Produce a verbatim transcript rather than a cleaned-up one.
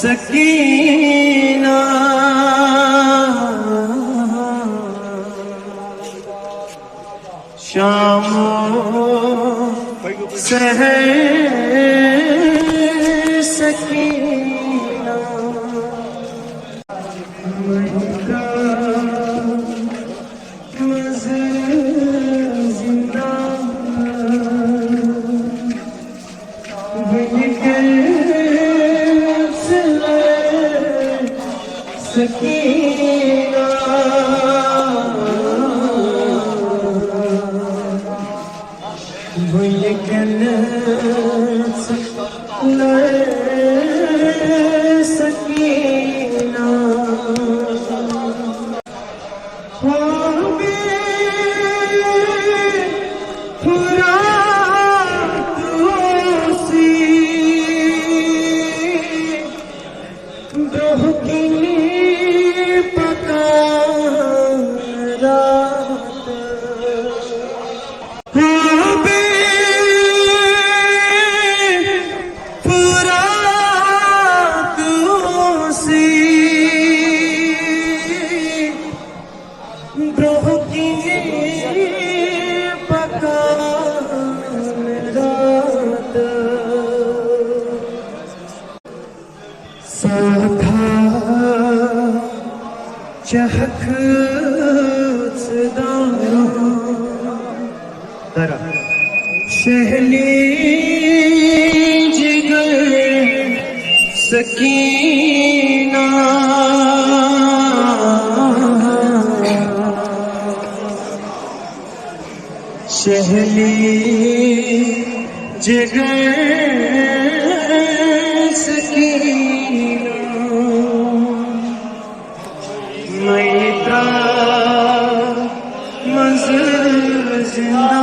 سکینہ، شام سحر سکینہ، منزل زندہ۔ وٕنکٮ۪ن ژٕ لَڑ سکینہ، وٕنکٮ۪ن ژٕ لَڑ سکینہ۔ خوابِ فرات اوسُے، برٛونٛہہ کِنی پکان راتھ۔ خوابِ فرات اوسُے، برٛونٛہہ کِنی پکان راتھ۔ ساتھا چہکھ ژٕ دان۔ درا۔ شہلی جگر سکینہ، شہلی جگر سکینہ، مئے ترٛاو منزل زندہ۔